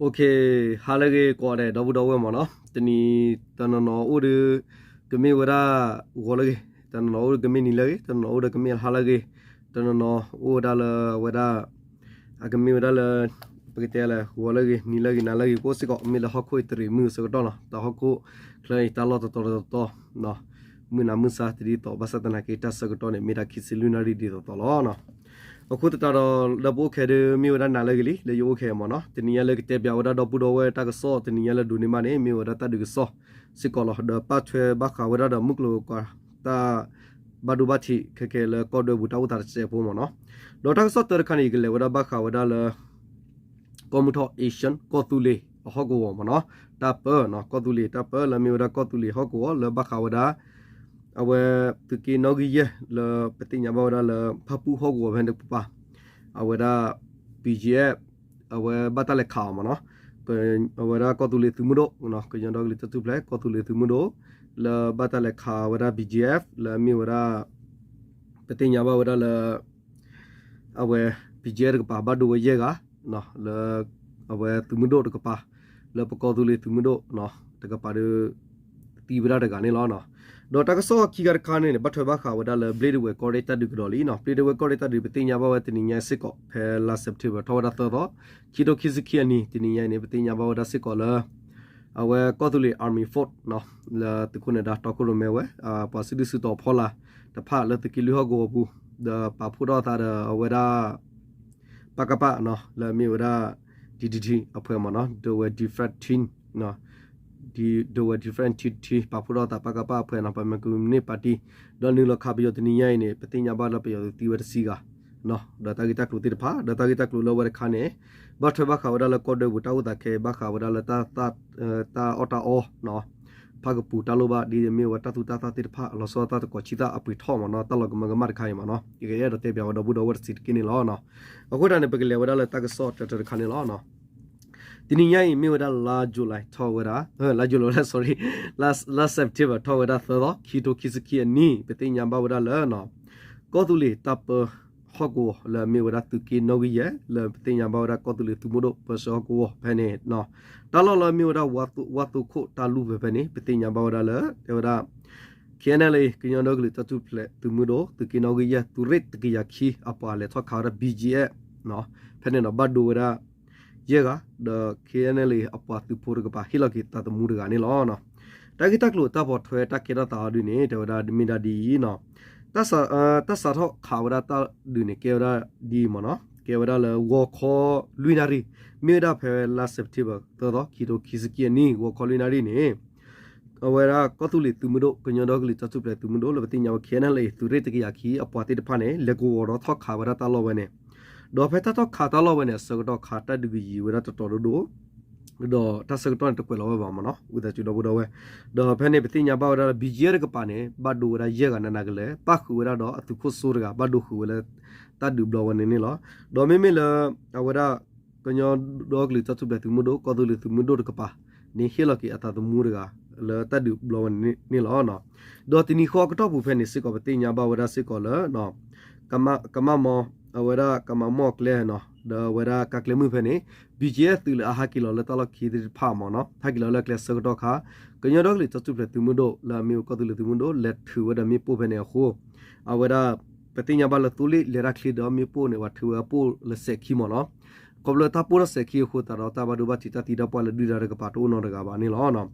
ဟါလၢအဂ့ၤကိးဂၤဒဲး ဒီပုၢ်ဒီဝဲၢ်မ့ၢ်နီၤ, တနံၤတနီၤနီၤအိၣ်ဒီး ကမ့ၢ်ဝဲဒၣ်ဂီၤလၢအဂ့ၤ, တနီၤနီၤအိၣ်ဒီးကမ့ၢ်နံၤလၢအဂ့ၤ, တနီၤနီၤအိၣ်ဒီးကမ့ၢ်ဟါလၢအဂ့ၤ, တနီၤနီၤအိၣ်ဝဲဒၣ်လၢအဝဲဒၣ် အကမ့ၢ်ဝဲဒၣ်လၢ ပကတဲလၢဂီၤလၢအဂ့ၤ, နံၤလၢအဂ့ၤ, နၤလၢအဂ့ၤ ကအိၣ်စ့ၢ်ကီး, မ့ၢ်လၢဟီၣ်ခိၣ်အံၤတရံးမုၢ်အဆၢကတီၢ်နီၤ, တၢ်ဟီၣ်ခိၣ်ချၢအံၤ တၢ်လီၢ်တတီၤတတီၤ မုၢ်နၤမုၢ်ဆါတဒ်သိး, ဘၣ်ဆၣ်သနာ်က့ တၢ်ဆၢကတီၢ်န့ၣ် မ့ၢ်ဒၣ်ခံဆံလွံၢ်နၣ်ရံၣ်ဒ်သိးသိးလီၤ. အဃိသတးဒီး လၢပအိၣ်ခဲဒုး မ့ၢ်ဝဲဒၣ်နၤလၢအဂ့ၤလံ, လၢယအိၣ်ခဲအံၤမ့ၢ်နီၤ, တနံၤညါလၢကတဲပၠးဝဲဒၣ်ဒီပုၢ်ဒီဝဲၢ်တၢ်ကစီၣ် တနံၤညါလၢဒိးန့ၢ်ဘၣ်န့ၣ် မ့ၢ်ဝဲဒၣ်တၢ်ဒုးကစီၣ်စ့ၢ်ကီးလီၤ. ဒီးပာ်ထွဲဘၣ်ဃးဝဲဒၣ်ဒီးမုၢ်ကျိၤဝဲၤကွာ်တၢ်ဘၣ်ဒိဘၣ်ထံး ခဲကဲလၢကီၢ်ဒွဲပူၤတၢ်အိၣ်သးတစဲးဖိမ့ၢ်နီၤ. ဒီးတၢ်ကစီၣ်တၢတခါန့ၣ် ယကလဲၤဝဲဒၣ်ဘၣ်ဃးဝဲဒၣ်လၢ ကီၢ်မုၢ်ထီၣ် Asian ကီၢ်သူလ့ၤအဟီၣ်ကဝီၤမ့ၢ်နီၤ, တၢ်ပၢနီၤ, ကီၢ်သူလ့ၤတၢ်ပၢလၢအမ့ၢ်ဝဲဒၣ်ကီၢ်သူလ့ၤဟီၣ်ကဝီၤလၢဘၣ်ဃးဝဲဒၣ် အဝဲသုးက့နီၣ်ဂံၢ်ယဲၢ်လၢပသ့ၣ်ညါဘၣ်ဝဲဒၣ်လၢ ဖၣ်ပူၣ်ဟီၣ်ကဝီၤဖဲန့ၣ်တကပၤ, အဝဲဒၣ် BGF အဝဲဘၣ်တၢ်လဲၤခးအီၤမ့ၢ်နီၤ, အဝဲဒၣ်ကီၢ်သူလ့ၤသုးမုၢ်ဒိၣ်, ကညီဒီကလုာ်တၢ်ထူၣ်ဖျဲး ကီၢ်သူလ့ၤသုးမုၢ်ဒိၣ် လၢဘၣ်တၢ်လဲၤခးဝဲဒၣ် BGF လၢအမ့ၢ်ဝဲဒၣ် ပသ့ၣ်ညါဘၣ်ဝဲဒၣ်လၢ အဝဲ BGF တကပၤ ဘၣ်ဒိဝဲယဲၢ်ဂၤ, လၢ အဝဲသုးမုၢ်ဒိၣ်တကပၤ လၢပကီၢ်သူလ့ၤသုးမုၢ်ဒိၣ်တကပၤဒီး သံဝဲဒၣ်တဂၤန့ၣ်လီၤ. ဒီးတၢ်ကစီၣ်ခံခါတခါန့ၣ်န့ၣ် ဘၣ်ထွဲဘၣ်ဃးဝဲဒၣ်လၢ ဘျ့ၣ်ဒဝဲၢ်ကီၢ်ရ့ၣ်တၢ်ဒုးကဒီးလံနီၤ, ဘျ့ၣ်ဒဝဲၢ်ကီၢ်ရ့ၣ်တၢ်ဒုး ပသ့ၣ်ညါဘၣ်ဝဲတနံၤညါစ့ၢ်ကီး ဖဲလါ September ထီၣ်ဝဲဒၣ်သၢသီ, ခံထိခံဆံခံအနံၤ တနံၤညါအံၤန့ၣ် ပသ့ၣ်ညါဘၣ်ဝဲဒၣ်စ့ၢ်ကီးလၢ အဝဲကီၢ်သူလ့ၤ Army Force လၢသုးခိၣ်နၢၤဒါတီခိၣ်ရိၣ်မဲဝဲ ပှၤစုဒုၣ်စုတီၤဖီလာ်တဖၣ်လၢသုးက့လွံၢ်ဟီၣ်ကဝီၤပူၤ ဒီးပာ်ဖှိၣ်ထီၣ်အသးဒီးအဝဲဒၣ် ပကဖ လၢအမ့ၢ်ဝဲဒၣ် DDT အဖှဲးမ့ၢ်နီၤ, Dawei Defense Team, Dawei Defense Team ပာ်ဖှိၣ်ထီၣ်အသး ပကဖ အဖှဲးနီၤ, ပမ့ၢ်ကွၢ်န့ၢ်ပၣ်တံၣ် ဒီးနုာ်လီၤခးပယီၤတနံၤညါအံၤန့ၣ် ပသ့ၣ်ညါဘၣ်လၢပယီၤသုးသံဝဲတဆံဂၤ ဒီးတၢ်ဂ့ၢ်တၢ်ကျိၤသ့ၣ်တဖၣ် ဒီးတၢ်ဂ့ၢ်တၢ်ကျိၤလၢအဝဲတခါန့ၣ် ဘၣ်ထွဲဘၣ်ဃးဝဲဒၣ်လၢကီၢ်ဒွဲပူၤတၢ်အိၣ်သးခဲအံၤ ဘၣ်ဃးဝဲဒၣ်လၢ တၢ်အီၣ်တၢ်အီ ဖးကပူၤတၢ်လိၣ်ဘၣ် ဒ်အမ့ၢ်ဝဲတၢ်သူတၢ်သၣ်သ့ၣ်တဖၣ် လီၤဆီဒၣ်တၢ်တကိးဆံသၣ်အပှ့ၤထီၣ်မ့ၢ်နီၤ, တၢ်လီၤကမၢကမၣ်တခါအံၤမ့ၢ်နီၤ, ယကအဲၣ်ဒိးတဲပၠးဝဲဒီပုၢ်ဒီဝဲၢ်တစဲးတက့ၢ်န့ၣ်လီၤ. အဃိသတးန့ၣ် ပကလဲၤဝဲဒၣ်လၢတၢ်ကစီၣ်တၢတခါန့ၣ်လီၤ. တနံၤညါအံၤမ့ၢ်ဝဲဒၣ်လါ July ထီၣ်ဝဲဒၣ်, လါ July ဝဲဒၣ် sorry, လါ September ထီၣ်ဝဲဒၣ်သၢသီ ခံထိခံဆံခံအနံၣ် ပသ့ၣ်ညါဘၣ်ဝဲဒၣ်လၢ ကီၢ်သူလ့ၤတၢ်ပၢဟီၣ်ကဝီၤလၢအမ့ၢ်ဝဲဒၣ်သုးက့နီၣ်ဂံၢ်ယဲၢ် လၢပသ့ၣ်ညါဘၣ်ဝဲဒၣ်ကီၢ်သူလ့ၤသုးမုၢ်ဒိၣ်ပၢဆှၢဟီၣ်ကဝီၤဖဲန့ၣ် တၢ်လီၢ်လၢအမ့ၢ်ဝဲဒၣ် ဝၣ်သိခိၣ်တၢ်လူၢ်ဖဲဖဲန့ၣ် ပသ့ၣ်ညါဘၣ်ဝဲဒၣ်လၢ တဲဝဲဒၣ် KNLA ကညီဒီကလုာ်တၢ်ထူၣ်ဖျဲးသုးမုၢ်ဒိၣ် သုးက့နီၣ်ဂံၢ်ယဲၢ် သုးရ့ၣ်တကယၤခံအပှၤလဲၤထီၣ်ခးဝဲဒၣ် BGF ဖဲန့ၣ်ဒီးဘၣ်ဒိဝဲဒၣ် ယဲၢ်ဂၤ ဒီး KNLA အပှၤသုးဖိတကပၤ ဟ့ၣ်လီၤက့ၤသးသမူတဂၤန့ၣ်လီၤ. တၢ်ဂ့ၢ်တၢ်ကျိၤတၢ်ပိာ်ထွဲတၢ်ကဲထီၣ်သးအီၤဒ်န့ၣ် တဲဝဲဒၣ်မ့ၢ်ဒၣ်ဒ်အံၤနီၤ, တၢ်စးထီၣ်ခးဝဲဒၣ်တၢ်ဒုးန့ၣ် ကဲဝဲဒၣ်ဒ်အံၤမ့ၢ်နီၤ, ကဲဝဲဒၣ်လၢဂီၤခီလွံၢ်နၣ်ရံၣ် မ့ၢ်ဝဲဒၣ်ဖဲလါ September သၢသီ ခံထိခံဆံခံအနံၣ် ဂီၤခီလွံၢ်နၣ်ရံၣ်န့ၣ် အဝဲဒၣ်ကီၢ်သူလ့ၤသုးမုၢ်ဒိၣ် ကညီဒီကလုာ်တၢ်ထူၣ်ဖျဲးသုးမုၢ်ဒိၣ်လၢပသ့ၣ်ညါဝဲ KNLA သုးရ့ၣ်တကယၤခံအပှၤသ့ၣ်တဖၣ်န့ၣ် လဲၤကဝီၤဒီးထီၣ်ခးဝဲဒၣ်တၢ်လီၢ်ဝဲန့ၣ်, ဒီးဖဲတၢ်ထီၣ်ခးတၢ်လီၢ်ဝဲန့ၣ် အဆၢကတီၢ်ခးတၢ်ဒုးကယံာ်ဝဲဒၣ်တတီၤဒိၣ်ဒိၣ် ဒီးတၢ်ဆၢကတီၢ်န့ၣ်တကွဲးလီၤဝဲဘၣ်မ့ၢ်နီၤ ဝံသးစူၤဒီပုၢ်ဒီဝဲၢ်, ဒီးဖဲန့ၣ်ပသ့ၣ်ညါဘၣ်ဝဲဒၣ်လၢ BGF တကပၤန့ၣ် ဘၣ်ဒိဝဲဒၣ်ယဲၢ်ဂၤနးနးကလဲာ် ပၣ်ဃုာ်ဝဲဒၣ်ဒီးအသုးခိၣ်စိတဂၤ ဘၣ်ဒိဃုာ်ဝဲလၢ တၢ်ဒုးဘျီဝဲန့ၣ်န့ၣ်လီၤ. ဒီးမ့မ့ၢ်လၢ အဝဲဒၣ် ကညီဒီကလုာ်တၢ်ထူၣ်ဖျဲးသုးမုၢ်ဒိၣ် ကီၢ်သူလ့ၤသုးမုၢ်ဒိၣ်တကပၤန့ၣ် ဟ့ၣ်လီၤက့ၤအသးသမူတဂၤ လၢတၢ်ဒုးဘျီဝဲန့ၣ်န့ၣ်လီၤ. ဒီးတနံၤဃီအကတီၢ်ပူၤဖဲန့ၣ်စ့ၢ်ကီး ပသ့ၣ်ညါဘၣ်ဝဲဒၣ်စ့ၢ်ကီးလၢ ကမးမီၤ အဝဲဒၣ်ကမးမီၤအကျဲနီၤ ဒီးအဝဲဒၣ်ကါကျဲမုၢ်ဖဲန့ၣ် BGF သုးလၢအဟးက့ၤလီၤလၢတၢ်လီၢ်ခံသ့ၣ်တဖၣ်မ့ၢ်နီၤ ဟဲက့ၤလီၤလၢအကျဲဆၢကတီၢ်ခါ ကညီဒီကလုာ်တၢ်ထူၣ်ဖျဲးသုးမုၢ်ဒိၣ်လၢအမ့ၢ်ဝဲကီၢ်သူလ့ၤသုးမုၢ်ဒိၣ် လဲၤထုးဝဲဒီးမ့ၣ်ပိၢ်ဖဲန့ၣ်အဃိ အဝဲဒၣ် ပသ့ၣ်ညါဘၣ်လၢသိလ့ၣ်လဲၤတၢ်ချ့ဒီးမ့ၣ်ပိၢ်န့ၣ် ပှၤထုးဝဲအပိၢ်လၢစဲးခံမ့ၢ်နီၤ ခီဖျိတၢ်ပိၢ်ထီၣ်စဲးခံအဃိသတးဒီး တၢ်ဘၣ်ဒိဘၣ်ထံးတၢ်သံတၢ်ပှၢ်လၢဒုၣ်ဒါတကပၤတအိၣ်နီတဂၤဘၣ်န့ၣ်လီၤ.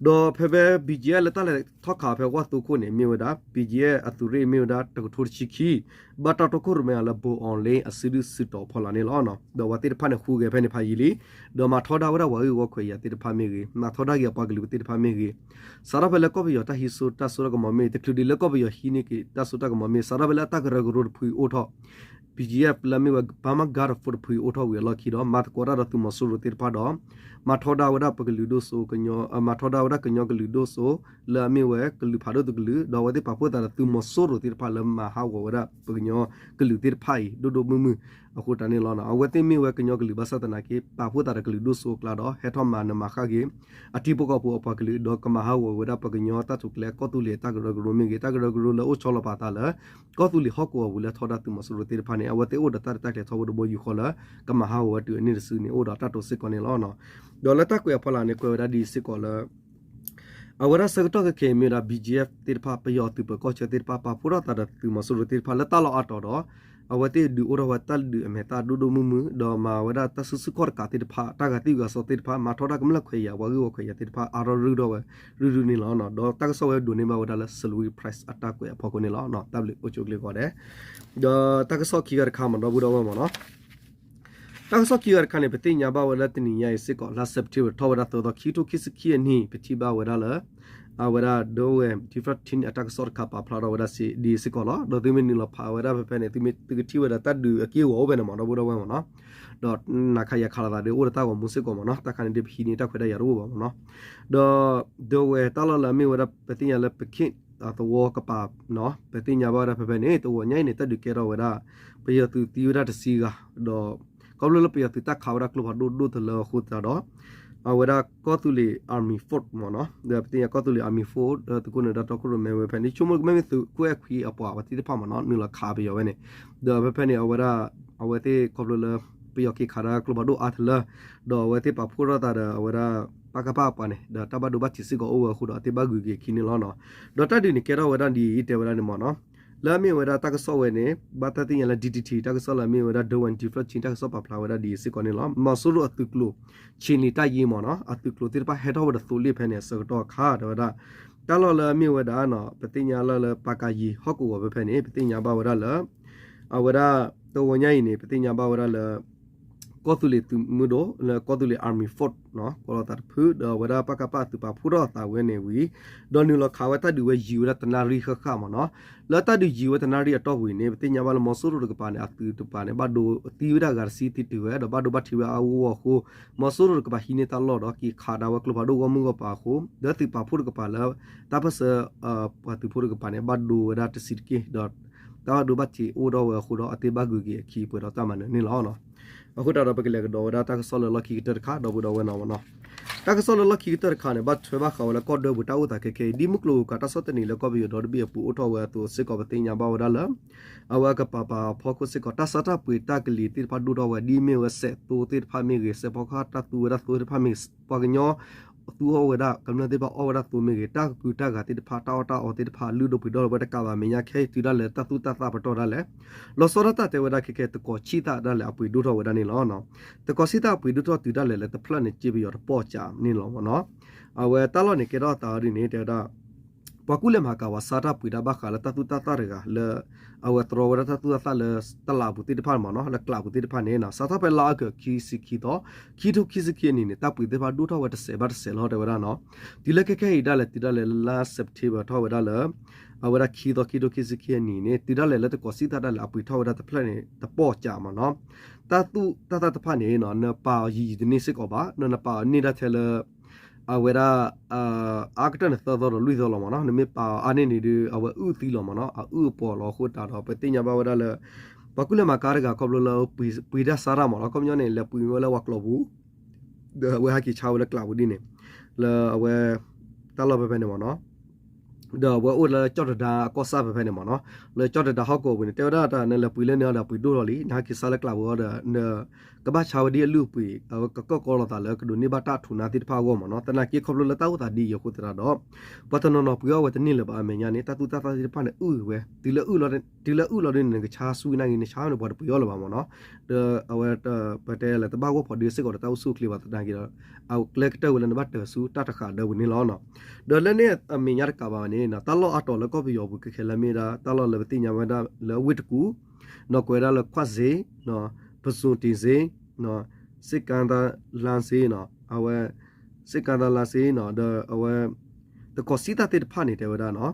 ဒီးဖဲဖဲ BGF လၢတၢ်လဲၤထီၣ်ခးဖဲဝၣ်သိခိၣ်န့ၣ် မ့ၢ်ဝဲဒၣ် BGF အသုးရ့ၣ်မ့ၢ်ဝဲဒၣ်တကထိတဆံခံ ဘၣ်တၢ်တီခိၣ်ရိၣ်မဲအီၤလၢ ဘိၣ်အီၣ်လ့ အစုဒုၣ်စုတီၤဖီလာ်န့ၣ်လီၤ. ဒီးအဝဲသ့ၣ်တဖၣ်န့ၣ် ဃုဂဲၤဖဲန့ၣ်ဖးယံာ်လံ ဒီးမၤထီဒါဝဲဒၣ်ပှၤဂ့ၢ်ဝီခွဲးယာ်သ့ၣ်တဖၣ်မ့ၢ်ဂ့ၤ မၤထီဒါက့ၤအပှၤကလုာ်သ့ၣ်တဖၣ်မ့ၢ်ဂ့ၤ စးထီၣ်ဖဲလၢကီၢ်ပယီၤတၢ်ဟံးစိတၢ်စိတၢ်ကမီၤမ့ၢ်ဂ့ၤ တချုးဒံးလၢကီၢ်ပယီၤဟံးန့ၢ်က့ၤတၢ်စိတၢ်ကမီၤမ့ၢ်ဂ့ၤ စးထီၣ်ဖဲလၢအတၢ်ကရၢကရိတဖုအံၤအိၣ်ထီၣ် BGF လၢအမ့ၢ်ဝဲ Burma Guard Force တဖုအံၤအိၣ်ထီၣ်ဝံၤအလီၢ်ခံဒီး မၤသကိးတၢ်ဒီးသုးမီၤစိရိၤသ့ၣ်တဖၣ်ဒီး မၤထီဒါဝဲဒၣ်ပကလုာ်ဒိၣ်စိ မၤထီဒါဝဲဒၣ်ကညီကလုာ်ဒိၣ်စိ လၢအမ့ၢ်ဝဲကလုာ်ဖးဒိၣ်သုးကလုာ် ဒီးအဝဲသ့ၣ်ပာ်ဖှိၣ်သးဒီးသုးမီၤစိရိၤသ့ၣ်တဖၣ်လၢမၤဟးဂီၤဝဲဒၣ်ပကညီကလုာ်သ့ၣ်တဖၣ်အံၤ ဒိၣ်ဒိၣ်မုၢ်မုၢ် အဃိတၢ်န့ၣ်လီၤ. အဝဲသ့ၣ်မ့ၢ်ဝဲကညီကလုာ်ဘၣ်ဆၣ်သနာ်က့ ပာ်ဖှိၣ်သးဒီးကလုာ်ဒိၣ်စိအကျါဒီး ဟဲထီၣ်မၤနးမၤဃၣ်က့ၤ အထံဖိကီၢ်ဖိအပှၤကလုာ် ဒီးကမၤဟးဂီၤဝဲဒၣ်ပှၤကညီတၢ်ထူၣ်ဖျဲး ကီၢ်သူလ့ၤတၢ်ကရၢကရိမ့ၢ်ဂ့ၤ တၢ်ကရၢကရိလၢအိၣ်ဆီလီၤပာ်သးလၢ ကီၢ်သူလ့ၤဟီၣ်ကဝီၤပူၤလၢထီဒါသုးမီၤစိရိၤသ့ၣ်တဖၣ်န့ၣ် အဝဲသ့ၣ်အိၣ်ဒီးတၢ်ရဲၣ်တၢ်ကျဲၤထီဘိတဘိယူၢ်ဃီလၢ ကမၤဟးဂီၤဝဲတုၤအန့ၢ်တစုန့ၣ် အိၣ်ဒီးတၢ်တိစ့ၢ်ကီးန့ၣ်လီၤ. ဒီးလၢတၢ်ကွဲးအဖီလာ်န့ၣ် ကွဲးဝဲဒၣ်ဒ်အံၤစ့ၢ်ကီးလၢ အဝဲဒၣ်ဆၢကတီၢ်ခဲအံၤမ့ၢ်ဝဲဒၣ် ဘီၣ်ကၠ့ၣ်အ့ဖ် သ့ၣ်တဖၣ် ပယီၤသုးပၢၤကီၢ်ဆၢသ့ၣ်တဖၣ် ပာ်ဖှိၣ်ထီၣ်သးဒီးသုးမီၤစိရိၤသ့ၣ်တဖၣ်လၢတၢ်လီၢ်အါတီၤဒီး အဝဲသ့ၣ်ဒုးအိၣ်ထီၣ်ဝဲတၢ်ဒုးအမဲာ်သၣ်ဒိၣ်ဒိၣ်မုၢ်မုၢ် ဒီးမၤဝဲဒၣ်တၢ်စုဆူၣ်ခီၣ်တကးသ့ၣ်တဖၣ် တၢ်ဂာ်သံၣ်ဂာ်စီသ့ၣ်တဖၣ် မၤထီၣ်တၢ်ကမျၢၢ်ခွဲးယာ် ပှၤဂ့ၢ်ဝီခွဲးယာ်သ့ၣ်တဖၣ် အါထီၣ်ရုၢ်ထီၣ်ဝဲ ရုၢ်ရုၢ်န့ၣ်လီၤ. ဒီးတၢ်ကစီၣ်ဝဲဒိးန့ၢ်ဘၣ်ဝဲဒၣ်လၢ Salween Press အတၢ်ကွဲးအဖီခိၣ်န့ၣ်လီၤ. တၢ်ဘျုးအိၣ်ဆူၣ်အိၣ်ချ့ကိးဂၤဒဲး ဒီးတၢ်ကစီၣ်ခံဂၤတခါမ့ၢ်နီၤ ဒီပုၢ်ဒီဝဲၢ်မ့ၢ်နီၤ တၢ်ကစီၣ်ခံဂၤတခါန့ၣ် ပသ့ၣ်ညါဘၣ်ဝဲလၢတနံၤညါအံၤစ့ၢ်ကီး လါ September ထီၣ်ဝဲဒၣ်သၢသီ ခံထိခံဆံခံအနံၣ် ပထံၣ်ဘၣ်ဝဲဒၣ်လၢ အဝဲဒၣ် Dawei Defence Team အတၢ်ကစီၣ်တခါပာ်ဖျါထီၣ်ဝဲဒၣ်ဒ်အံၤစ့ၢ်ကီးလီၤ. ဒီးသုမ့ၢ်နုာ်လီၤဖးဝဲဒၣ်ဖဲဖဲန့ၣ် သုမ့ၢ်သုကထံၣ်ဝဲဒၣ်တၢ်ဒုးအက့ၢ်အဂီၤအိၣ်ဖဲန့ၣ်မ့ၢ် ဒီပုၢ်ဒီဝဲၢ်မ့ၢ်နီၤ ဒီးနၤခးယၤခးလိာ်သးဒီးအိၣ်ဒီးတၢ်ဂီၤမူစ့ၢ်ကီးမ့ၢ်နီၤ တၢ်ခါန့ၣ်ဒ်ပဟံးန့ၢ်တၢ်ခွဲးတၢ်ယာ်တအိၣ်ဘၣ်မ့ၢ်နီၤ ဒီး Dawei တၢ်လီၢ်လၢအမ့ၢ်ဝဲဒၣ် ပသ့ၣ်ညါလၢ ပခ့ၣ်အသဝီကပၤနီၤ ပသ့ၣ်ညါဘၣ်ဝဲဒၣ်ဖဲဖဲန့ၣ် တဂီၤညါအံၤန့ၣ် တၢ်ဒုးကဲထီၣ်ဝဲဒၣ် ပယီၤသုးသံဝဲဒၣ်တဆံဂၤ ဒီး ခီဖျိလၢပယီၤသုးတၢ်ခးဝဲဒၣ်ကျိဖးဒိၣ်ဒိၣ်တလၢအဃိသတးဒီး အဝဲဒၣ်ကီၢ်သူလ့ၤ Army Force မ့ၢ်နီၤ ဒီးပသ့ၣ်ညါကီၢ်သူလ့ၤ Army Force ဒီးသုးခိၣ်နၢၤဒါတီခိၣ်ရိၣ်မဲဝဲဖဲန့ၣ် ဆိကမိၣ်ကမ့ၢ်မ့ၢ်သုးခိၣ်အဲၣ်ခွံအပှၤဝဲသ့ၣ်တဖၣ်မ့ၢ်နီၤ နုာ်လီၤခးပယီၤဝဲန့ၣ် ဒီးဖဲဖဲန့ၣ် အဝဲဒၣ် အဝဲသ့ၣ်ခီဖျိလၢ ပယီၤက့ၤခးဒၣ်ကျိဖးဒိၣ်အါတလၢ ဒီးအဝဲသ့ၣ်ပာ်ဖှိၣ်ထီၣ်သးဒီးအဝဲဒၣ် ပကဖ အပှၤန့ၣ် ဒီးတၢ်ဘၣ်ဒိဘၣ်ထံးစ့ၢ်ကီးအိၣ်ဝဲအဃိဒီး အသ့ၣ်ဘၣ်ဂုာ်က့ၤအခံန့ၣ်လီၤ. ဒီးတၢ်ဒုးန့ၣ်ကဲထီၣ်ဝဲဒၣ်ဒ်အံၤတဲဝဲဒၣ်န့ၣ်မ့ၢ်နီၤ လၢအမ့ၢ်ဝဲဒၣ်တၢ်ကစီၣ်ဝဲန့ၣ် ဘၣ်တၢ်သ့ၣ်ညါလၢ DTT တၢ်ကစီၣ်လၢအမ့ၢ်ဝဲဒၣ် Dawei Defence Team တၢ်ကစီၣ်ပာ်ဖျါဝဲဒၣ်ဒ်အံၤစ့ၢ်ကီးန့ၣ်လီၤ. မီၤစိရိၤအသုးကျိၤ ခြေလျင်တပ်ရင်းမ့ၢ်နီၤ အသုးကျိၤသ့ၣ်တဖၣ်ဟဲထီၣ်ဝဲဒီးသိလ့ၣ်ဖဲန့ၣ်အဆၢကတီၢ်အခါ တဲဝဲဒၣ် တၢ်လီၢ်လၢအမ့ၢ်ဝဲဒၣ်နီၤ ပသ့ၣ်ညါလၢလၢ ပကယံၤ ဟီၣ်ကဝီၤဖဲဖဲန့ၣ် ပသ့ၣ်ညါဘၣ်ဝဲဒၣ်လၢ အဝဲဒၣ် တဂီၤညါအံၤန့ၣ် ပသ့ၣ်ညါဘၣ်ဝဲဒၣ်လၢ ကီၢ်သူလ့ၤသုးမုၢ်ဒိၣ် လၢကီၢ်သူလ့ၤ Army Force နီၤ ကိးလီၤသးတဖု ဒီးအဝဲဒၣ် ပကဖ အသုးပာ်ဖှိၣ်ထီၣ်အသးဝဲန့ၣ်ဝံၤ ဒီးနုာ်လီၤခးဝဲတၢ်ဒုးဝဲ ယံာ်ဝဲဒၣ်တနၣ်ရံၣ်ဃၣ်ဃၣ်မ့ၢ်နီၤ လၢတၢ်ဒုးယံာ်ဝဲတနၣ်ရံၣ်အတီၢ်ပူၤအံၤန့ၣ် ပသ့ၣ်ညါဘၣ်လၢမီၤစိရိၤတကပၤန့ၣ် အသုးတကပၤန့ၣ် ဘၣ်ဒိသံဝဲဒၣ်ဂၤတဆံသံတုၤဝဲ ဒီးဘၣ်ဒိဘၣ်ထံးဝဲအါအါဂီၢ်ဂီၢ်အဃိ မီၤစိရိၤတကပၤဟံးန့ၢ်တၢ်လီၢ်ဒီး က့ၤခးဒၣ်ဝဲကျိဖးဒိၣ်ဂီၢ်မုၢ်ဂီၢ်ပၤအဃိ ဒီးသုးပာ်ဖှိၣ်တကပၤလၢ တၢ်ပၢၢ်ဆၢ ပှၤသုးဖိတကပၤန့ၣ် ဘၣ်ဒိဝဲဒၣ်တဆံးတက့ၢ် ဒီး တၢ်ဘၣ်ဒိဘၣ်ထံးအိၣ်ထီၣ်ဝဲအဃိဒီး အသ့ၣ်ဘၣ်ဂုာ်က့ၤအခံပှဲၤဒီးတၢ်မၤနၢၤန့ၣ်လီၤ. အဃိသတးဒီး ပကလဲၤကဒီးဝဲဒၣ်တၢ်ကစီၣ်လၢလီၢ်ခံကတၢၢ်တခါ ဒီပုၢ်ဒီဝဲၢ်နီၤမ့ၢ်နီၤ တၢ်ကစီၣ်လၢလီၢ်ခံကတၢၢ်တခါန့ၣ် ဘၣ်ထွဲဘၣ်ဃးဝဲလၢကီၢ်ဒၢပူၤတၢ်အိၣ်သးခဲခဲအံၤ ဒ်မုၢ်ကျိၤဝဲၤကွာ်တၢ်ဆီၣ်သနံးလၢကီၢ်ပယီၤဒီတဘ့ၣ်အပူၤအိၣ်ထီၣ်ဝဲအသိးစ့ၢ်ကီး ပသ့ၣ်ညါဘၣ်ဝဲဒၣ်လၢ အဝဲအကပၤပၤအဖီခိၣ်စ့ၢ်ကီး တၢ်ဆါတၢ်ပှ့ၤတၢ်ကလံၤသ့ၣ်တဖၣ်ဒိၣ်ထီၣ်ဝဲ ဒ်မ့ၢ်ဝဲစဲးသိသ့ၣ်တဖၣ်မ့ၢ်ဂ့ၤ စဲးဖီကဟၣ်တၢ်သူဝဲဒၣ်သိသ့ၣ်တဖၣ်မ့ၢ်ဂ့ၤ ပှၤကညီ သူအီၣ်ဝဲဒၣ် ကမျၢၢ်သ့ၣ်တဖၣ်အီၣ်ဝဲဒၣ်သိမ့ၢ်ဂ့ၤ တၢ်ကကုၤတၢ်ဂၤသ့ၣ်တဖၣ် တၢ်အီၣ်တၢ်အီသ့ၣ်တဖၣ် လုၢ်ဒိၣ်ပှ့ၤဒိၣ်ဝဲတကးဘၣ် အမဲာ်ညါခဲအံၤတုၤဒၣ်လဲာ် တၢ်သူၣ်တၢ်သၣ်ပတီၢ်ဒၣ်လဲာ် လီၤဆီဒၣ်တၢ်တဲဝဲဒၣ်ခဲခဲ တကီၤဆံၣ်သၣ်ဒၣ်လဲာ်အပှ့ၤဒိၣ်ထီၣ်ဝဲဒၣ်န့ၣ်လီၤ. တကီၤဆံၣ်သၣ်အပှ့ၤဒိၣ်ထီၣ်တုၤဒၣ်လဲာ်လၢတဖျၢၣ်န့ၣ် က့ပယီၤတပီၢ်ကးန့ၣ်လီၤမ့ၢ်နီၤ. အဝဲတၢ်လီၢ်န့ၣ်ကဲထီၣ်အသးဒ်န့ၣ် တဲဝဲဒၣ် ပှၤကူၣ်လဲၤမၤကၤဝဲစါတၢ်ပှ့ၤတၢ်ဘၣ်ဃးလၢတၢ်သူၣ်တၢ်သၣ်တဂၤလၢ အဝဲတြီဝဲဒၣ်တၢ်သူၣ်တၢ်သၣ်လၢတလးပူၤသ့ၣ်တဖၣ်မ့ၢ်နီၤ လၢကျးပူၤသ့ၣ်တဖၣ်န့ၣ် စးထီၣ်ဖဲလါအီကူးခံဆံခံသီ ခံထိခံဆံခံအနံၣ်န့ၣ် တၢ်ပှ့ၤသ့ၣ်တဖၣ်ဒိၣ်ထီၣ်ဝဲတစဲးဘၣ်တစဲးလီၤတဲဝဲဒၣ်နီၤ. တုၤလၢခဲခဲအံၤဒၣ်လဲာ် တုၤဒၣ်လဲာ်လါ September ထီၣ်ဝဲဒၣ်လၢ အဝဲဒၣ်ခံသီ ခံထိခံဆံခံအနံၣ်န့ၣ် တုၤဒၣ်လဲာ်လၢတကီၤဆံၣ်သၣ်ဒၣ်လဲာ်အပှ့ၤထီၣ်ဝဲဒၣ်တဖျၢၣ်န့ၣ် တပီၢ်ကးမ့ၢ်နီၤ. တၢ်သူၣ်တၢ်သၣ်တဖၣ်န့ၣ် နပာ်အီၤယံာ်ယံာ်တန့ၢ်စ့ၢ်ကီးဘၣ် နပာ်အီၤန့ၢ်ဒၣ်ထဲလၢ အဝဲဒၣ် အါကတၢၢ်န့ၣ်သၢသီဒီးလွံၢ်သီလီၤမ့ၢ်နီၤ. နမ့ၢ်ပာ်အီၤအါန့ၢ်န့ၣ်ဒီး အဝဲအုၣ်သံလီၤမ့ၢ်နီၤ အအုၣ်အပှီၤလီၤအဃိသတးဒီး ပသ့ၣ်ညါဘၣ်ဝဲဒၣ်လၢ ပှၤကူၣ်လဲၤမၤကၤတဂၤခီဖျိလၢပှ့ၤတၢ်ဆါတၢ်မ့ၢ်နီၤ ခီပညီန့ၣ် လဲၤပှ့ၤဝဲလၢပှၤကျိာ်ပူၤ ဒီးအဝဲဟဲက့ၤဆါဝဲလၢကျးပူၤဒ်န့ၣ် လၢအဝဲ တၢ်လီၢ်ဖဲဖဲန့ၣ်မ့ၢ်နီၤ ဒီးအဝဲအိၣ်လၢကၠီၣ်တဒါအကီၢ်စၢ်ဖဲဖဲန့ၣ်မ့ၢ်နီၤ လၢကၠီၣ်တဒါဟီၣ်ကဝီၤပူၤန့ၣ် တဲဝဲဒၣ်တၢ် နလဲၤပှ့ၤလၢန့ၣ်အီၤဒီးပှ့ၤဒိၣ်ထီၣ်လံ နဟဲက့ၤဆါလၢကျးပူၤအီၤဒီး နကဘၣ်ဆါဝဲဒ်အလုၢ်အပှ့ၤ အဝဲကကၢၢ်ကီလီၤသးလၢကဒိးန့ၢ်ဘၣ်တၢ်ထူးနါသ့ၣ်တဖၣ်အဂီၢ်မ့ၢ်နီၤ. သနာ်က့ခီဖျိလၢတၢ်အိၣ်သးဒ်အံၤအဃိသတးဒီး ပှၤတနီၤနီၤပှ့ၤအီၣ်ဝဲတန့ၢ်လၢၤဘၣ် အမဲာ်ညါန့ၣ် တၢ်သူၣ်တၢ်သၣ်သ့ၣ်တဖၣ်န့ၣ် အုၣ်ဝဲ တုၤလၢအုၣ်လီၤဒ်န့ၣ် နကဆါဆူၣ်နၢ်ဂ့ၤ နဆါန့ၣ်ပှၤတပှ့ၤအီၣ်လၢၤဘၣ်မ့ၢ်နီၤ. ဒီးအဝဲ ပတဲလၢတဘၣ်ဂီၢ်ဖီဒ့စ့ၢ်ကီးဒီးတၢ်အိၣ်ဆူၣ်အိၣ်ချ့ဘၣ်သနာ်က့ဒီး အကျဲကတၢၢ်ဝဲလၢနဘၣ်တၢၤဆူတၢ်တဃာ်ဒၢပူၤန့ၣ်လီၤ. ဒီးလၢန့ၣ်အမဲာ်ညါတကးဘၣ်န့ၣ် တၢ်လီၢ်အါတီၤလၢကီၢ်ပယီၤပူၤခဲခဲလၢမ့ၢ်ဒၣ် တၢ်လီၢ်လၢပသ့ၣ်ညါဝဲဒၣ်လၢဝ့ၢ်တကူၣ် နီၢ်ကွဲးဒၣ်လၢခွၣ်စ့ ပစိၤတ့ၤစ့ စ့ၣ်ကါသၣ်လါစ့နီၤ အဝဲ စ့ၣ်ကါသၣ်လါစ့နီၤ ဒီးအဝဲ တကီၤစံၣ်သၣ်သ့ၣ်တဖၣ်န့ၣ် တဲဝဲဒၣ်နီၤ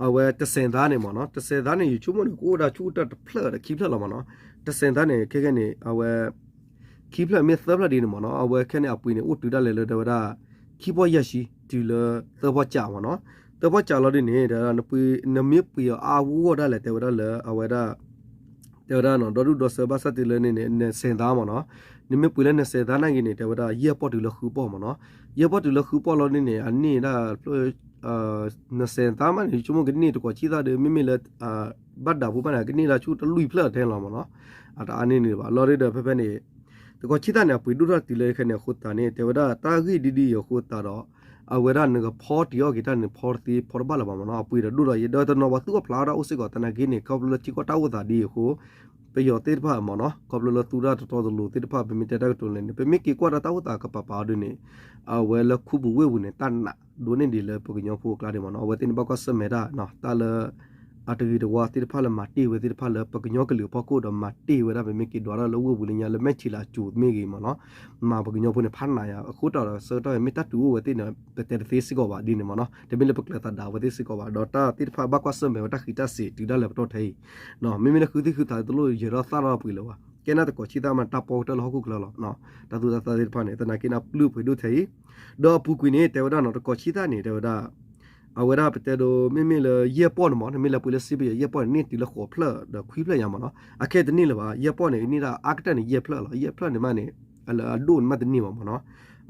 အဝဲတစဲးသါန့ၣ်မ့ၢ်နီၤ တစဲးသါန့ၣ် ယဆိကမိၣ်န့ၣ် ကအိၣ်ဒၣ်ဆူတၢ်တဖျၢၣ်ဒီးခံဖျၢၣ်လီၤမ့ၢ်နီၤ တစဲးသါန့ၣ် ခဲခဲန့ၣ် အဝဲ ခံဖျၢၣ်မ့ၢ်သၢဖျၢၣ်ဒ်န့ၣ်မ့ၢ်နီၤ အဝဲခဲန့ၣ် အပှ့ၤန့ၣ် အိၣ်တုၤဒၣ်လဲာ်လၢတဲဝဲဒၣ် ခံပီၢ်ယဲၢ်ဆံ တုၤလၢသၢပီၢ်ကးမ့ၢ်နီၤ သၢပီၢ်ကးလီၤဒ်န့ၣ် နမ့ၢ်ပှ့ၤအီၤအါဂီၢ်ဒၣ်လဲာ် တဲဝဲဒၣ်လၢအဝဲဒၣ် တဲဝဲဒၣ်နီၤ ဒီဒူၣ်ဒီစၢၤဘၣ်ဆၣ်တုၤလၢန့ၣ်န့ၣ် နစဲးသါမ့ၢ်နီၤ, နမ့ၢ်ပှ့ၤလၢနစဲးသါနာ်က့န့ၣ် တဲဝဲဒၣ် ယဲၢ်ပီၢ်တုၤလၢဃုပီၢ်မ့ၢ်နီၤ, ယဲၢ်ပီၢ်တုၤလၢဃုပီၢ်လီၤန့ၣ်န့ၣ် အန့ၢ်ဒၣ် နစဲးသါမးန့ၣ် ဆိကမိၣ်ကန့ၢ်တကီၢ်ဆံသၣ်ဒီး မ့မ့ၢ်လၢ ဘၣ်ဒၣ်ဖိဘၣ်န့ၣ် ကန့ၢ်ဒၣ်ဆူတလွံၢ်ဖျၢၣ်ထဲလီၤမ့ၢ်နီၤ, အတအါန့ၢ်န့ၣ်ဘၣ် လီၤဒ်ဒီးဖဲဖဲန့ၣ် တကီၢ်ဆံသၣ်န့ၣ် အပှ့ၤဒိၣ်ထီၣ်တုၤလၢခဲန့ၣ်အဃိသတးန့ၣ် တဲဝဲဒၣ်တၢ်ဂ့ၢ်ဒ်ဒ်အံၤအဃိသတးဒီး အဝဲဒၣ်နကဖီတံၢ်အီၣ်က့ၤတၢ်န့ၣ် ဖီတသ့ဖီတဘၣ်လၢၤဘၣ်မ့ၢ်နီၤ, အပှ့ၤဒီးဒိၣ်ဒီးယဲၢ်ဒီးတနီၤပှၤသူၣ်အီၣ်ဖျးအီၣ်တၢ်အိၣ်စ့ၢ်ကီး သနာ်က့န့ၣ်ခီဖျိလၢထံကီၢ်တၢ်အိၣ်သးဒ်အံၤအဃိ ပယီၤသ့ၣ်တဖၣ်မ့ၢ်နီၤ ခီဖျိလၢသူတၢ်တတီတလိၤသ့ၣ်တဖၣ် ပမ့ၢ်တဲတၢ်ကတိၤလဲၣ်န့ၣ် ပမ့ၢ်က့ၤကွၢ်ဒီးတၢ်အိၣ်သးကပၤပၤအီၤဒ်န့ၣ် အဝဲလၢခူပူၤဝ့ၢ်ပူၤန့ၣ် တၢ်နးဒိၣ်န့ၢ်ဒံးလၢပကညီဖိအကျါဒံးမ့ၢ်နီၤ, အဝဲသ့ၣ်န့ၣ်ဘၣ်ကွၢ်ဆၢၣ်မဲာ်တၢ် တၢ်လၢ အတဂ့ၤတဝါသ့ၣ်တဖၣ်လၢမၤတ့ၢ်ဝဲသ့ၣ်တဖၣ်လၢပကညီကလုာ်အဖီခိၣ်ဒီးမၤတ့ၢ်ဝဲဒၣ် ပမ့ၢ်က့ၤဒွးတၢ်လၢဝ့ၢ်ပူၤလၢညါလၢမဲၣ်ဆံးလးအစိၤမ့ၢ်ဂ့ၤမ့ၢ်နီၤ, မၤပကညီဖိန့ၣ်ဖးနးယါ အဃိတၢ်ဒီးဆၢကတီၢ်မ့ၢ်တၢ်တုၤအိၣ်ဝဲသ့ၣ်န့ၣ် ပတဲတသ့စ့ၢ်ကီးဘၣ်ဒ်န့ၣ်မ့ၢ်နီၤ, တမ့ၢ်လၢပကျၢၤသးဒးဝဲသ့ၣ်စ့ၢ်ကီးဘၣ် ဒီးတၢ်သ့ၣ်တဖၣ်ဘၣ်ကွၢ်ဆၢၣ်မဲာ်ဝဲတၢ်ဃံးတၢ်စ့ၤတုၤဒၣ်လဲာ်ပတီၢ်ထဲအံၤ မ့မ့ၢ်လၢဃုသံၣ်ဃုသးတလိၣ်ယဲၤထီၣ်သၣ်ထီၣ်ပှ့ၤလၢၤဘၣ်, ကဲနၣ်တကီၢ်ဆံသၣ်မးတၢ်ပီကတၢၢ်လၢဟီၣ်ခိၣ်ချၢလီၤ, တၢ်သူၣ်တၢ်သၣ်သ့ၣ်တဖၣ်န့ၣ် သနာ်က့န့ၣ်ပျုၢ်ပှ့ၤဒိၣ်ထဲအံၤ, ဒီးအပူၤကွံာ်န့ၣ် တဲဝဲဒၣ်နီၤ တကီၢ်ဆံသၣ်န့ၣ် တဲဝဲဒၣ် အဝဲဒၣ်ပတဲဒိး မ့မ့ၢ်လၢယဲၢ်ပီၢ်န့ၣ်မ့ၢ် နမ့ၢ်လဲၤပှ့ၤလၢစ့ပယီၤယဲၢ်ပီၢ်န့ၣ် န့ၢ်တုၤလၢဃိးဖျၢၣ်ဒီးခွံဖျၢၣ်ညါမ့ၢ်နီၤ, အခဲတန့ၢ်လၢၤဘၣ်, ယဲၢ်ပီၢ်န့ၣ် ကန့ၢ်ဒၣ်အါကတၢၢ်န့ၣ် ယဲၢ်ဖျၢၣ်လီၤ, ယဲၢ်ဖျၢၣ်န့ၣ်မးန့ၣ် အလၢအဒိၣ်န့ၣ်မးတန့ၢ်ဘၣ်မ့ၢ်နီၤ,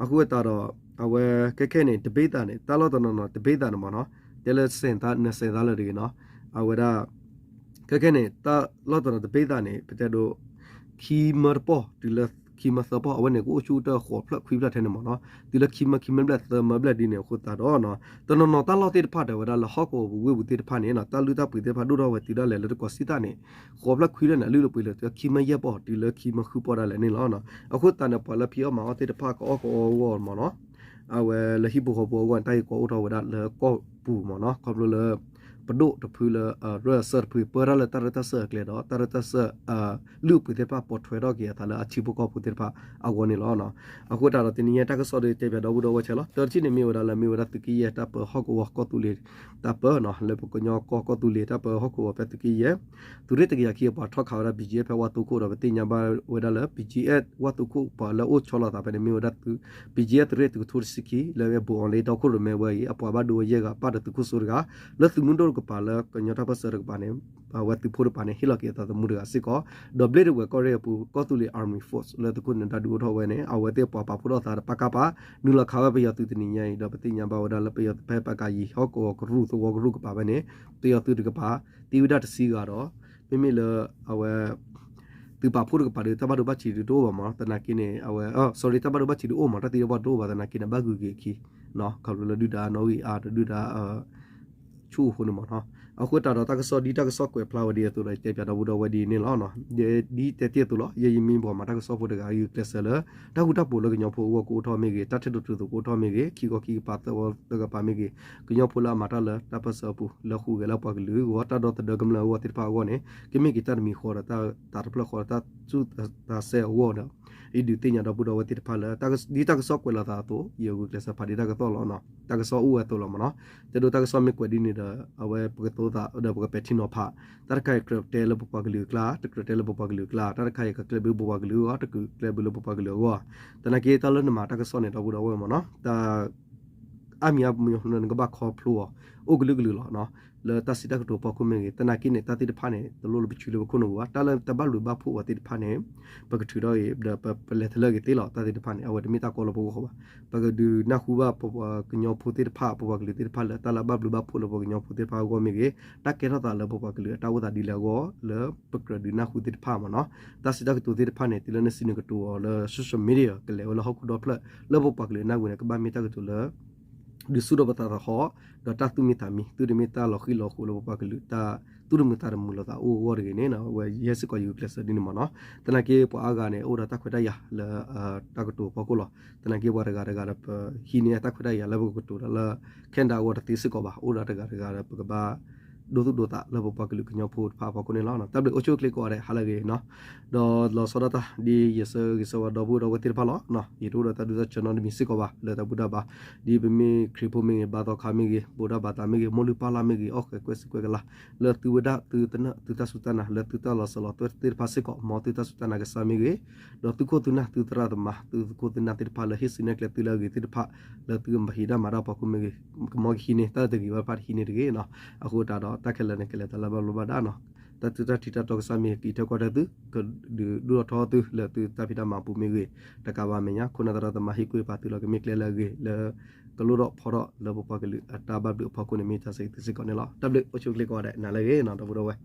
အဃိသတးဒီး အဝဲခဲခဲန့ၣ် တဘ့ၣ်သးန့ၣ် တၢ်လီၢ်တနီၤနီၤ တဘ့ၣ်သးန့ၣ်မ့ၢ်နီၤ, တဲလၢစဲးသါ နစဲးသါလၢတဂ့ၤနီၤ, အဝဲဒၣ် ခဲခဲန့ၣ် တၢ်လီၢ်တနီၤတဘ့ၣ်သးန့ၣ် ပတဲဒိး ခံမၢတပီၢ် တုၤလၢခံမၢသၢပီၢ် အဝဲန့ၣ် ကအိၣ်ဆူတၢ်ဃိးဖျၢၣ်ခွံဖျၢၣ်ထဲန့ၣ်မ့ၢ်နီၤ, တုၤလၢခံမၢခံမၢဘျဲၣ်သၢမၢဘျဲၣ်ဒ်န့ၣ်အဃိသတးဒီး တနီၤနီၤတၢ်လီၢ်သ့ၣ်တဖၣ်တဲဝဲဒၣ်လၢဟီၣ်ကဝီၤပူၤဝ့ၢ်ပူၤသ့ၣ်တဖၣ်န့ၣ် တၢ်လုၢ်တၢ်ပှ့ၤသ့ၣ်တဖၣ်ဒိၣ်ထီၣ်ဝဲတုၤဒၣ်လဲာ်လၢတကီၢ်ဆံသၣ်န့ၣ် ဃိးဖျၢၣ်ခွံဖျၢၣ်န့ၣ် အလုၢ်လၢပှ့ၤလၢခံမၢယဲၢ်ပီၢ်တုၤလၢခံမၢဃုပီၢ်ဒၣ်လဲာ်န့ၣ်လီၤ. အဃိသတးန့ၣ် ပှၤလၢဖံးအီၣ်မၤအီၣ်သ့ၣ်တဖၣ်ကအီၣ်ကအီအဂီၢ်မ့ၢ်နီၤ အဝဲလၢဟံၣ်ဖိဃီဖိအဂီၢ်န့ၣ် တၢ်ဂ့ၢ်ကီအိၣ်ထီၣ်ဝဲဒၣ်လၢကီၢ်ပူၤမ့ၢ်နီၤ ခီဖျိလၢ ပဒိၣ်တဖုလၢ ရၢၢ်အဆၢတဖု ပၢတၢ်လၢတၢ်ရဲၣ်တၢ်ကျဲၤဒီး တၢ်ရဲၣ်တၢ်ကျဲၤ လုၢ်အပှ့ၤသ့ၣ်တဖၣ်ပိာ်ထွဲထီၣ်က့ၤအသးလၢအထံဖိကီၢ်ဖိသ့ၣ်တဖၣ်အဂီၢ်န့ၣ်လီၤ. အဃိသတးဒီးတနံၤညါတၢ်ကစီၣ်ဒီးတဲပၠးဒီပုၢ်ဒီဝဲၢ်ဆဲးလီၤ. တၢတထံၣ်န့ၣ်မ့ၢ်ဝဲဒၣ်လၢမ့ၢ်ဝဲဒၣ်သုးက့ယဲၢ် တၢ်ပၢဟီၣ်ကဝီၤကီၢ်သူလ့ၤ တၢ်ပၢနီၤ လၢပကညီကီၢ်ကီၢ်သူလ့ၤ တၢ်ပၢဟီၣ်ကဝီၤဖဲသုးက့ယဲၢ် သုးရ့ၣ်တကယၤခံအပှၤထီၣ်ခးဝဲဒၣ် ဘံၣ်ကၠံအ့ ဖဲဝၣ်သိခိၣ်ဒီး ပသ့ၣ်ညါဘၣ်ဝဲဒၣ်လၢ ဘံၣ်ကၠံအ့ ဝၣ်သိခိၣ်ပှၤလၢအိၣ်ဆီလီၤသးဖဲန့ၣ် မ့ၢ်ဝဲဒၣ်သုး ဘံၣ်ကၠံအ့ သုးရ့ၣ်သုးကထိတဆံခံ လၢအဝဲဘိးအီၤလ့ဒီခိၣ်ရိၣ်မဲဝဲအံၤ အပှၤဘၣ်ဒိဝဲယဲၢ်ဂၤ ပၣ်ဒီးသုးခိၣ်စိတဂၤ လၢသုးမုၢ်ဒိၣ်တကပၤလၢကညီတၢ်ပၢၢ်ဆၢတကပၤန့ၣ် အဝဲသုးဖိတကပၤန့ၣ် ဟ့ၣ်လီၤက့ၤအသးသမူတဂၤစ့ၢ်ကီး ဒီးဘျ့ၣ်ဒဝဲၢ်ကီၢ်ရ့ၣ်အပူၤ ကီၢ်သူလ့ၤ Army Force လၢသုးခိၣ်နၢၤဒါဒုးအိၣ်ထီၣ်ဝဲန့ၣ် အဝဲသ့ၣ်ပှၤပာ်ဖှိၣ်ထီၣ်သးဒီးပကဖ နုာ်လီၤခးဝဲပယီၤသုးတနံၤညါအံၤ ဒီးပသ့ၣ်ညါဘၣ်ဝဲဒၣ်လၢပယီၤသုးဖဲပကယံၤ ဟီၣ်ကဝီၤကရူၢ်သဝီကရူၢ်ကပၤဖဲန့ၣ် ပယီၤသုးတကပၤ သံဝဲဒၣ်တဆံဂၤဒီး မ့မ့ၢ်လၢ အဝဲ သုးပာ်ဖှိၣ်တကပၤဒီး တၢ်ဘၣ်ဒိဘၣ်ထံးဒုးတအိၣ်ဘၣ်မး သနာ်က့န့ၣ် အဝဲ sorry တၢ်ဘၣ်ဒိဘၣ်ထံးဒုးအိၣ်မး တၢ်သံတၢ်ဘၣ်ဒိတအိၣ်ဘၣ် သနာ်က့န့ၣ် ဘၣ်ဂုၤက့ၤအခံ ခီဖျိလၢဒုၣ်ဒါအနီၣ်ဂံၢ်အါဒီးဒုၣ်ဒါ ဆူၣ်အဃိန့ၣ်မးနီၤ. အဃိသတးဒီးတၢ်ကစီၣ်ဒ်တၢ်ကစီၣ်ကွဲးဖျါဝဲဒ်အသိးဒီး ယတဲပၠးဒီပုၢ်ဒီဝဲၢ်ဒ်န့ၣ်လီၤ. ဒ်တဲတ့ၢ်အသိးလီၤ ယဲယမံပှၤမၤတၢ်ကစီၣ်ဖိတဂၤ ဂုာ်ကျဲးစၢးလၢ တၢ်ဃူတၢ်ဖိးလၢကညီဖိအဂီၢ်ကအိၣ်ထီၣ်မ့ၢ်ဂ့ၤ တၢ်ထဲသိးတုၤသိးကအိၣ်ထီၣ်မ့ၢ်ဂ့ၤ ခံခီခံကပၤသၢဝီသၢကပၤမ့ၢ်ဂ့ၤ ကညီဖိလၢအမၤတၢ်လၢတၢ်ပၢၢ်ဆၢအပူၤ လၢဟူးဂဲၤလၢပှၤကလုာ်အဂီၢ် တၢ်ဒီသဒၢကမျၢၢ်အဂီၢ်သ့ၣ်တဖၣ်အဂီၢ်န့ၣ် ကမ့ၢ်က့ၤတၢ်တမံၤဃီဒီးတၢ်သးတဖျၢၣ်ဃီဒီးတၢ်သူၣ်တၢ်စဲအဂီၢ်ဒီး ယဒုးသ့ၣ်ညါဒီပုၢ်ဒီဝဲၢ်သ့ၣ်တဖၣ်လၢ ဒ်တၢ်ကစီၣ်ကွဲးလိာ်သးအသိး ယဂုာ်ကျဲးစၢးဖးဒ်တၢ်ကစီၣ်လီၤနီၤ. တၢ်ကစီၣ်အိၣ်ဝဲအသိးလီၤမးနီၤ. တဲဒိတၢ်ကစီၣ်မ့ၢ်ကွဲးဒ်န့ၣ်ဒီး အဝဲပကသိသးဒီးပကပဲာ်ထံနီၤဖး တၢ်တခါအံၤကြၢးတဲလၢပပှၤကလုာ်အကျါ တကြၢးတဲလၢပပှၤကလုာ်အကျါ တၢ်တခါအံၤကကျဲဘျုးပပှၤကလုာ်အဂီၢ် တကြၢးကျဲဘျုးလၢပပှၤကလုာ်အဂီၢ် သနာ်က့တၢ်လၢနမၤတၢ်ကစီၣ်န့ၣ် ဒီပုၢ်ဒီဝဲၢ်မးနီၤ တၢ် အါမံၤအါမံၤနကဘၣ်ခီဖျိအီၤ အိၣ်ကလုာ်ကလုာ်လီၤနီၤ. လၢတၢ်စံးတၢ်ကတိၤဖီခိၣ်မ့ၢ်ဂ့ၤ သနာ်က့န့ၣ် တၢ်သ့ၣ်တဖၣ်န့ၣ် တလိၣ်လၢပစုလၢပခိၣ်နူာ်ဘၣ် တၢ်လၢတၢ်ဘၣ်ဘျုးဘၣ်ဖှိၣ်အီၤသ့ၣ်တဖၣ်န့ၣ် ပကထုးထီၣ်ဂ့ၤ ဒီးပလဲၤတလၢဂ့ၤသ့လီၤ တၢ်သ့ၣ်တဖၣ်န့ၣ် အဝဲတမ့ၢ်တၢ်ကီလၢပဂီၢ်ဘၣ် ပကဒုးနၢ်ဟူဘၣ်ပကညီဖိသ့ၣ်တဖၣ် ပပှၤကလုာ်သ့ၣ်တဖၣ်လၢတၢ်လၢဘၣ်ဘျုးဘၣ်ဖှိၣ်လၢပကညီဖိသ့ၣ်တဖၣ်အဂီၢ်မ့ၢ်ဂ့ၤ တၢ်ကဲထီၣ်သးလၢပပှၤကလုာ်အတၢ်အိၣ်သးဒ်လဲၣ်အဂီၢ် လၢပကြၢးဒုးနၢ်ဟူသ့ၣ်တဖၣ်မးနီၤ. တၢ်စံးတၢ်ကတိၤသ့ၣ်တဖၣ်န့ၣ် တုၤလၢနစံးနကတိၤအီၤလၢ social media ကလဲၤဝဲလၢဟီၣ်ခိၣ်ဒီဖျၢၣ် လၢပပှၤကလုာ်အနၢ်ဝဲန့ၣ် ကဘၣ်မ့ၢ်တၢ်ကတိၤလၢ ဒုးဆူၣ်ထီၣ်ပသးသဟီၣ် ဒီးတၢ်သူၣ်မံသးမံ သုတမ့ၢ်တၢ်လီၤဃံၤလီၤဃိးလၢပပှၤကလုာ် တၢ်သူၣ်တမုာ်သးတမုာ်လိာ်သးအိၣ်အဂီၢ်တဂ့ၤန့ၣ် အဝဲယဲစ့ၢ်ကီးယဂုာ်ကျဲးစၢးဒ်န့ၣ်မးနီၤ. သနာ်က့ပှၤအါဂၤန့ၣ် အိၣ်ဒီးတၢ်ခွဲးတၢ်ယာ်လၢ တၢ်ကတိၤဖီခိၣ်လီၤ. သနာ်က့ပှၤတဂၤတဂၤဒီးပဟံးန့ၢ်တၢ်ခွဲးတၢ်ယာ်လၢပကတိၤဒီးလၢ Canada အဂီၢ်တသ့စ့ၢ်ကီးဘၣ် အိၣ်ဒီးတဂၤတဂၤဒီးပကဘၣ် ဒိသူၣ်ဒိသးလၢပပှၤကလုာ်ကညီဖိတဖၣ်အဖီခိၣ်န့ၣ်လီၤ. တၢ်ဘျုးအိၣ်ဆူၣ်အိၣ်ချ့ကိးဂၤဒဲး ဟါလၢအဂ့ၤနီၤ. ဒီးလီၤဆီဒၣ်တၢ် ဒ်ယဆၢဂ့ၤဆၢဝါဒီပုၢ်ဒီဝဲၢ်သ့ၣ်တဖၣ်လီၤ. ယတအိၣ်ဒီးတၢ်ဒုးတၢ်ဆၢနီတမံၤစ့ၢ်ကီးဘၣ် လၢတၢ်ဘူၣ်တၢ်ဘါ ဒ်ပမ့ၢ်ခရံာ်ဖိမ့ၢ်ဂ့ၤ ဘါသီခါမ့ၢ်ဂ့ၤ ဘိးဒၣ်ဘၣ်သးမ့ၢ်ဂ့ၤ မိၢ်လုၢ်ပၢ်လၢ်မ့ၢ်ဂ့ၤ အီၣ်ဃဲးကွဲးစူးကွဲးကလာ် လၢသုဝဲဒၣ်သုသနၢၣ် သုတၢ်စူၢ်တၢ်နာ် လၢသုတၢ်လီၤစၢၤလီၤသွဲၣ်သ့ၣ်တဖၣ်စ့ၢ်ကီး မ်သုတၢ်စူၢ်တၢ်နာ်ကစၢ်မ့ၢ်ဂ့ၤ ဒီးသုခိၣ်သုနၢ် သုသရၣ်သမါ သုသူၣ်သုနၢ်သ့ၣ်တဖၣ်လၢဟ့ၣ်စုနဲၣ်ကျဲသုလၢအဂ့ၤသ့ၣ်တဖၣ် လၢသုကမၤဟံးဒၣ်မၤတၢ်အဖီခိၣ်မ့ၢ်ဂ့ၤ ကမီကဟံးန့ၢ် တၢ်တဂ့ၤဘၣ်တဖၣ်တဟံးန့ၢ်တဂ့ၤနီၤ. အဃိသတးဒီး တၢ်ခဲလၢာ်န့ၣ် ကလဲၤသးလၢဘၣ်ဘျီးဘၣ်ဒါနီၤ. တၢ်ထံၣ်တၢ်တီကစၢ်မ့ၢ်က့ၤထီၣ်ကီၢ်ဒီးသု ကဒုးဒိၣ်ထီၣ်ထီသုလၢသုတၢ်ဖံးတၢ်မၤပူၤမ့ၢ်ဂ့ၤ, တကးဘၣ်မဲာ်ညါ ခိၣ်နၢ်သရၣ်သမါဟ့ၣ်ကူၣ်ဟ့ၣ်ဖးသုလီၤ ကမ့ၢ်ကျဲလၢအဂ့ၤလၢ ကလိၣ်ထီၣ်ဖီထီၣ်လၢပပှၤကလုာ်အတၢ်ဘၣ်ဘျုးအဖီခိၣ်န့ၣ် မ့ၢ်တၢ်ဆၢဂ့ၤသုစ့ၢ်ကီးန့ၣ်လီၤ. တၢ်ဘျုး အိၣ်ဆူၣ်အိၣ်ချ့ကိးဂၤဒဲး နၤလၢအဂ့ၤနီၤ ဒီပုၢ်ဒီဝဲၢ်.